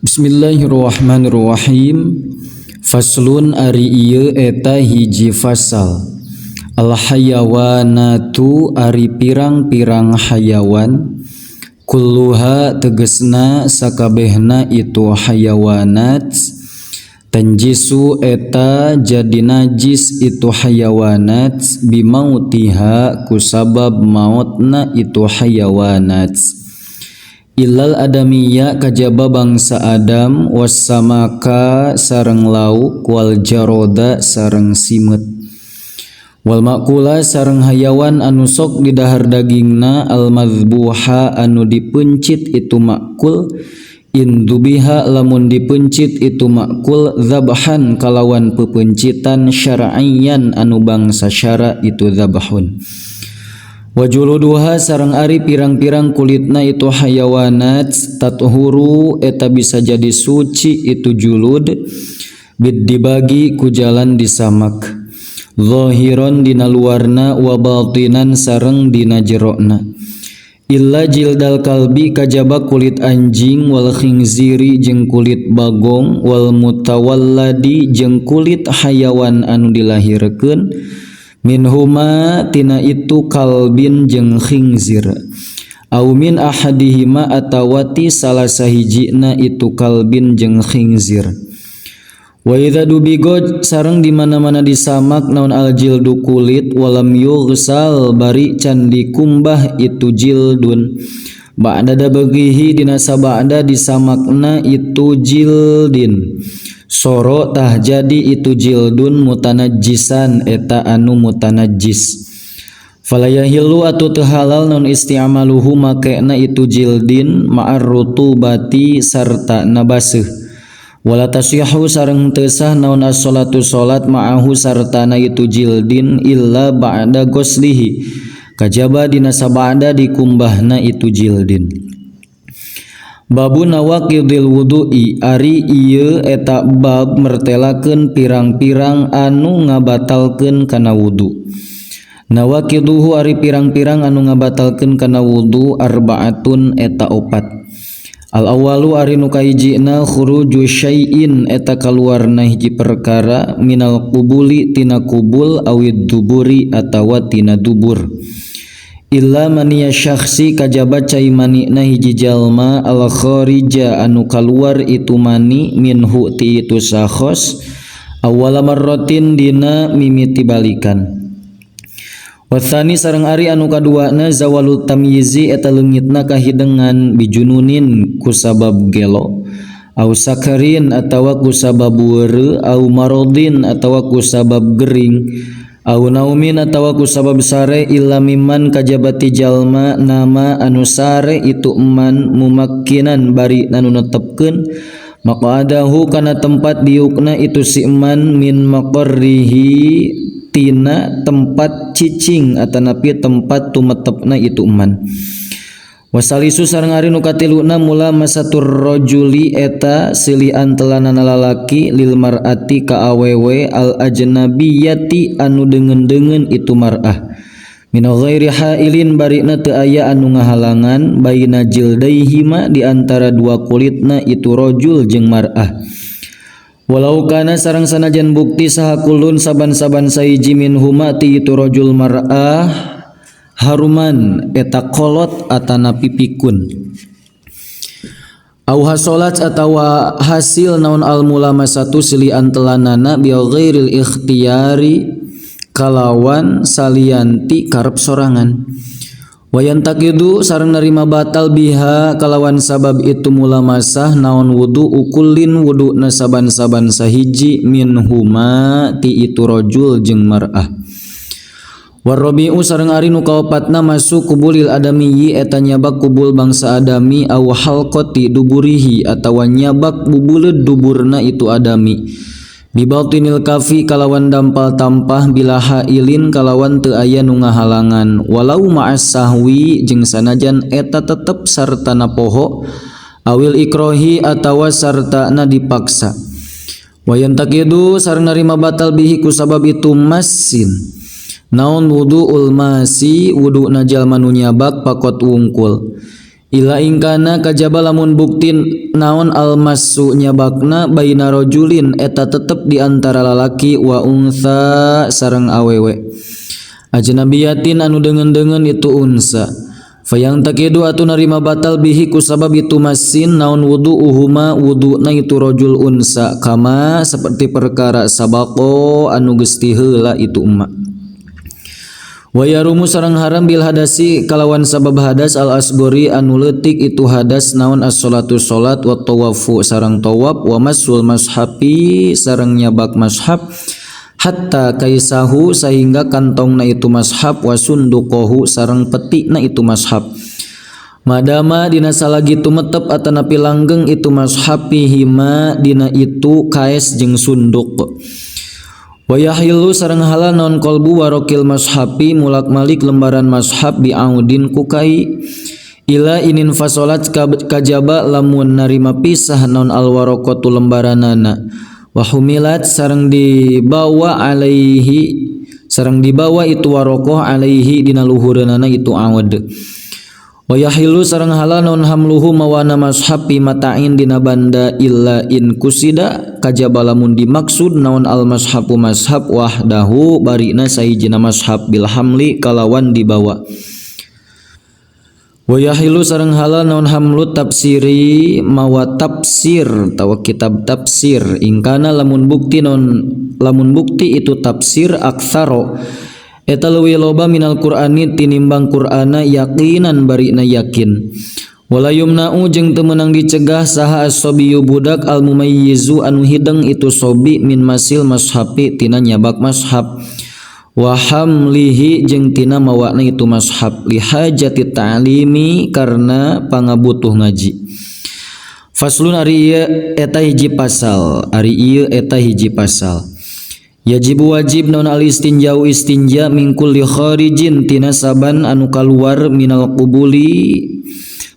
Bismillahirrahmanirrahim. Faslun, ari ieu eta hiji fasal. Al hayawanatu, ari pirang-pirang hayawan, kulluha, tegesna sakabehna itu hayawanat, tanjisu, eta jadi najis itu hayawanat, bimautiha, kusabab mautna itu hayawanat, illal adamiyya, kajaba bangsa Adam, wassamaka, sareng lauk, wal jaroda, sareng simeut, wal makula, sareng hayawan anu sok didahar dagingna, al madzbuha, anu dipeuncit itu makul, in dzubiha, lamun dipeuncit itu makul, dzabhan, kalawan pepeuncitan, syar'iyyan, anu bangsa syara itu dzabhun. Wa juluduha, sareng ari pirang-pirang kulitna itu hayawanat, tathuru, eta bisa jadi suci itu julud, biddibagi, ku jalan disamak, zahiron, dina luarna, wa batinan, sareng dina jerona, illa jildal kalbi, kajaba kulit anjing, wal khinziri, jeung kulit bagong, wal mutawalladi, jeung kulit hayawan anu dilahirkeun, minhuma, tina itu kalbin jeung khinzir, au min ahadihima, atawa ti salah sahijina itu kalbin jeung khinzir. Wa idza dubigo, sareng di mana-mana disamak naon al jildu, kulit, walam yughsal, bari can dikumbah itu jildun, ba'da dabghihi, dina sabada disamakna itu jildin, soro, tah jadi itu jildun, mutanajjisan, eta anu mutanajjis. Fala yahillu, atuh teu halal naon isti'maluhu, makena itu jildin, ma'ar rutubati, sarta na baseuh. Wala tasihu, sareng teu sah naon as-salatu, salat, ma'ahu, sartana itu jildin, illa ba'da ghuslihi, kajaba dina sabada dikumbahna itu jildin. Babu nawaqidil wudu'i, ari ieu eta bab mertelakeun pirang-pirang anu ngabatalkeun kana wudu. Nawaqiduhu, ari pirang-pirang anu ngabatalkeun kana wudu, arbaatun, eta opat. Al awalu, ari nu kahijina, khuruju syai'in, eta kaluarna hiji perkara, minal qubuli, tina kubul, awid duburi, atawa tina dubur, illa maniya syakhsi, kajaba cai manina hiji jalma, al kharija, anu kaluar itu mani, minhu, ti itu syakhs, awwala marratin, dina mimiti balikan. Watsani, sareng ari anu kaduana, zawalut tamyizi, eta leungitna kahidengan, bijununin, kusabab gelo, au sakarin, atawa kusabab weureu, au marodin, atawa kusabab gering, au naumin, atawa kusabab sare, illa mimman, kajaba ti jalma, nama, anu sare itu eman, mumakkinan, bari anu netepkeun, maqadahu, kana tempat diukna itu si eman, min maqarrihi, tina tempat cicing atanapi tempat tumetepna itu eman. Wasalisu, sareng ari nu katiluna, mulamasatur rajuli, eta silihan telanana lalaki, lil mar'ati, ka awewe, al ajnabiyati, anu deungeun-deungeun itu mar'ah, min ghairi hailin, barina teu aya anu ngahalangan, baina jildaihima, di antara dua kulitna itu rajul jeung mar'ah. Walau kana, sareng sanajan bukti saha, kullun, saban-saban sahiji, minhuma, ti itu rajul mar'ah, haruman, eta kolot atanapi pikun. Au hasolat, atawa hasil naon al mulamasatu, silihan telanana, bi ghairil ikhtiyari, kalawan salianti karep sorangan. Wayantaqidu, sareng narima batal, biha, kalawan sabab itu mulamasah, naon wudu ukullin, wudu na saban-saban sahiji, minhuma, ti itu rajul jeung mar'ah. Warrabi'u, sareng ari nu kaopatna, masu kubulil adamiyyi, eta nyabak kubul bangsa adami, au halqati duburihi, atawa nyabak bubuleud duburna itu adami, bibatinil kafi, kalawan dampal tampah, bila hailin, kalawan teu aya nu ngahalangan, walau ma'as sahwi, jeung sanajan eta tetep sartana poho, awil ikrohi, atawa sartana dipaksa. Wayantaqidu, sareng narima batal, bihi, kusabab itu masin, naon wuduul masi, wuduna jalma nu nyabak, faqot, wungkul. Ila ingkana kajaba lamun bukti naon almasu nyabakna baina rajulin eta tetep di antara lalaki wa unsa sareng awewe ajnabiyatin anu deungeun-deungeun itu unsa fayang takidu atuh narima batal bihi kusabab itu masin naon wudu'uhuma wuduna itu rajul unsa kama seperti perkara sabaqo anu geus tiheula itu umma. Wa yarumu sareng haram bil hadasi kalawan sabab hadas al asgori anu leutik itu hadas naon as-salatu salat wa tawafu sareng tawaf wa masul mashafi sareng nyabak mashab hatta kaisahu sehingga kantongna itu mashab wa sunduqahu sareng petikna itu mashab madama dina salagi tumetep atanapi langgeng itu mashab hima dina itu kais jeung sunduk. Wa yahillu sareng halal non qalbu warokil mashafi mulak malik lembaran mashab bi'audin kukai ila inin fasolat kajaba lamun narima pisah non alwarokatu lembaranana wa humilat sareng dibawa alaihi sareng dibawa itu warokoh alaihi dina luhureunana itu aud. Wa yahillu sareng halal non hamluhu mawana mashafi mata'in dina banda illa in kusida kajaba lamun dimaksud naon al mashafu mashab wahdahu barina sahijina mashab bil hamli kalawan dibawa. Wa yahillu sareng halal naon hamlu tafsiri mawa tafsir tawa kitab tafsir ingkana lamun bukti non lamun bukti itu tafsir aktsaro eta leuwih loba minal Qur'ani tinimbang Qur'ana yaqinan barina yakin. Wala yumna'u jeung teu meunang dicegah saha as-sabiyyu budak al mumayyizu anu hideng itu sobi min masil mashafi tina nyabak mashab wa hamlihi jeung tina mawana itu mashab li hajati ta'limi karena pangabutuh ngaji. Faslun ari ieu eta hiji pasal ari ieu eta hiji pasal. Yajibu wajib non al istinjau istinja min kulli kharijin tina saban anu kaluar minal qubuli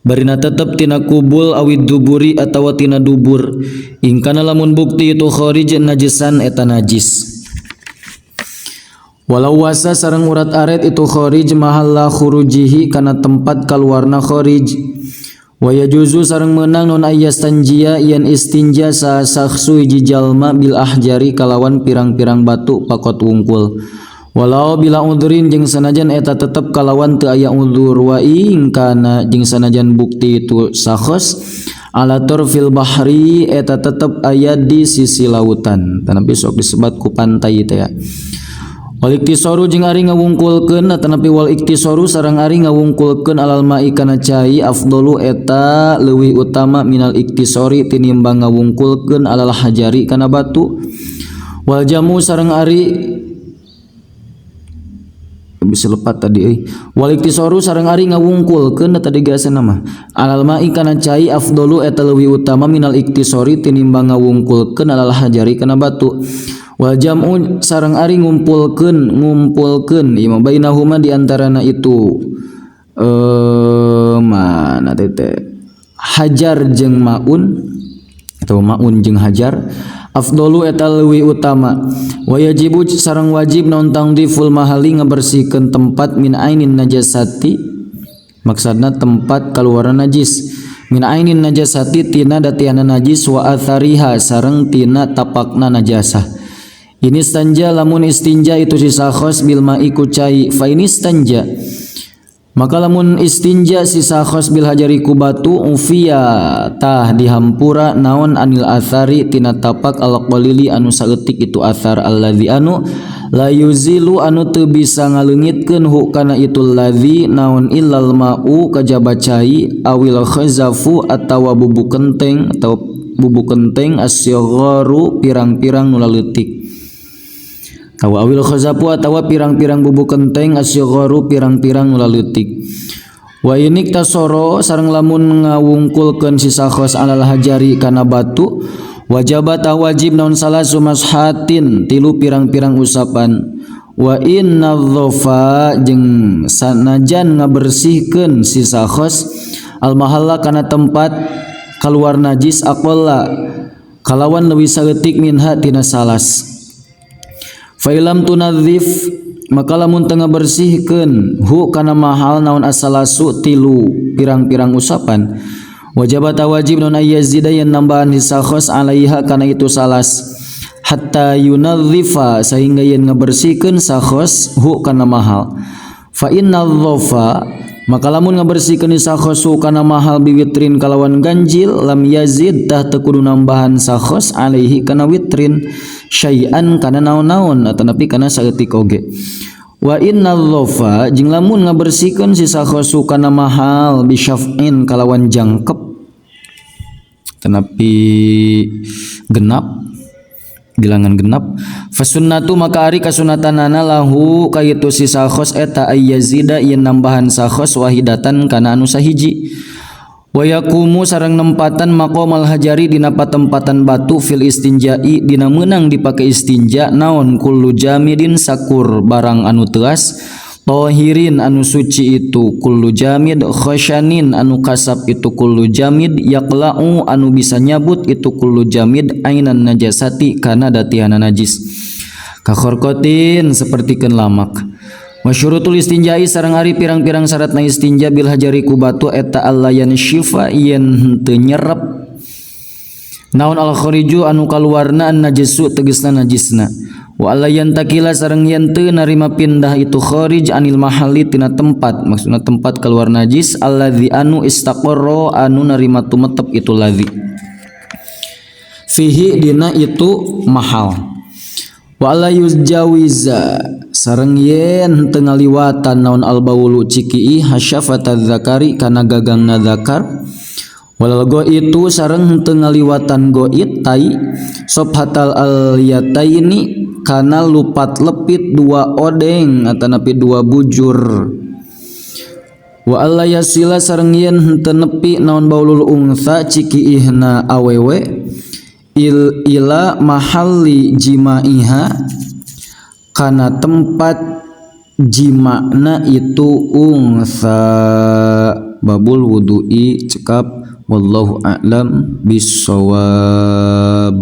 barina tetep tina kubul awid duburi atawa tina dubur ingkana lamun bukti itu kharij najisan eta najis. Walau wasa sareng urat aret itu kharij mahalla khurujihi kana tempat kaluarna kharij. Wa yajuzu sareng meunang non ayyastanjia yen istinja sa sakhsu hiji jalma bil ahjari kalawan pirang-pirang batu pakot wungkul walau bila udhrin jeung sanajan eta tetep kalawan teu aya udzur wa in kana jeung sanajan bukti itu sakhos ala turfil bahri eta tetep aya di sisi lautan tanapi sok disebat ku pantai teh ya. Wal iktisaru jeung ari ngawungkulkeun atanapi wal iktisaru sareng ari ngawungkulkeun alal ma'i kana cai afdalu eta leuwih utama minal iktisori tinimbang ngawungkulkeun alal hajari kana batu. Wal jamu sareng ari bisa lepat tadi euy. Wal iktisaru sareng ari ngawungkulkeun tadi geus mah alal ma'i kana cai afdalu eta leuwih utama minal iktisori tinimbang ngawungkulkeun alal hajari kana batu. Wal jam'u sareng ari ngumpulkeun ieu mah bainahuma di antarana itu mana teh hajar jeung maun atau maun jeung hajar afdalu eta leuwih utama. Wa yajibu sareng wajib naon tangdiful mahali ngabersihkeun tempat min ainin najasati maksudna tempat kaluaran najis min ainin najasati tina datiana najis wa athariha sareng tina tapakna najasah. Ini stanja lamun istinja itu si sakhos bil ma'i ku cai fa ini stanja maka lamun istinja si sakhos bil hajari ku batu ufia tah dihampura naon anil athari tina tapak al qalili anu saeutik itu athar alladzi anu la yuzilu anu teu bisa ngaleungitkeun hu kana itu ladzi naon illal ma'u kajaba cai awil khazafu atawa bubuk kenteng atau bubuk kenteng asygharu pirang-pirang nu laleutik tawa awil khazafu atawa pirang-pirang bubuk kenteng asygharu pirang-pirang nu laleutik. Wa inik tasoro sareng lamun ngawungkulkeun si sakhos alal hajari kana batu wajaba tah wajib naon salasu mashatin tilu pirang-pirang usapan. Wa in nadzafa jeung sanajan ngabersihkeun si sakhos al mahalla kana tempat kaluar najis aqalla kalawan leuwih saeutik minha tina salas. Fa ilam tunadzif maka lamun teu ngabersihkeun hu kana mahal naon asalasu tilu pirang-pirang usapan wajib wajib naon ayyazida yen nambahan hisakhos alaiha kana itu salas hatta yunadhifa sehingga yen ngabersihkeun sakhos hu kana mahal fa innadhafa maka lamun ngabersihkeun sakhos hu kana mahal biwitrin kalawan ganjil lam yazid tah teu kudu nambahan sakhos alaihi kana witrin syai'an kana naon-naon atanapi kana saeutik oge wa innadhafa jeung lamun ngabersihkeun si sakhos hu kana mahal bisyaf'in kalawan jangkep tanapi genap bilangan genap fasunnatu maka ari kasunatanana lahu kaitu si sakhos eta ayyazida yen nambahan sakhos wahidatan kana anu sahiji wa yaqumu sareng nempatan maqamal hajari dina patempatan batu fil istinja'i dina meunang dipake istinja naon kullu jamidin sakur barang anu teas tohirin anu suci itu kullu jamid khasyanin anu kasap itu kullu jamid yaqla'u anu bisa nyabut itu kullu jamid ainan najasati kana datiana najis kakhorkotin sapertikeun lamak wasyurutul istinja'i sareng ari pirang-pirang syaratna istinja bil hajari ku batu eta alla yanshifa yen henteu nyerep naon al khariju anu kaluarna an najisu tegesna najisna wa alla yantakila sareng yen teu narima pindah itu kharij anil mahalli tina tempat maksudna tempat keluar najis alladzi anu istaqarra anu narima tumetep itu ladzi fihi dina itu mahal wa alla yujawiza sareng yen teu ngaliwatan naon al baulu ciki hasyafata dzakari kana gagangna dzakar walal goitu sareng henteu ngaliwatan goit tai sobhatal aliyataini kana lupat lepit dua odeng atanapi dua bujur wa alla yasila sareng yen henteu nepi naon baulul untha cikiihna awewe il ila mahalli jimaiha kana tempat jima'na itu untha babul wudu'i cekap wallahu a'lam bissawab.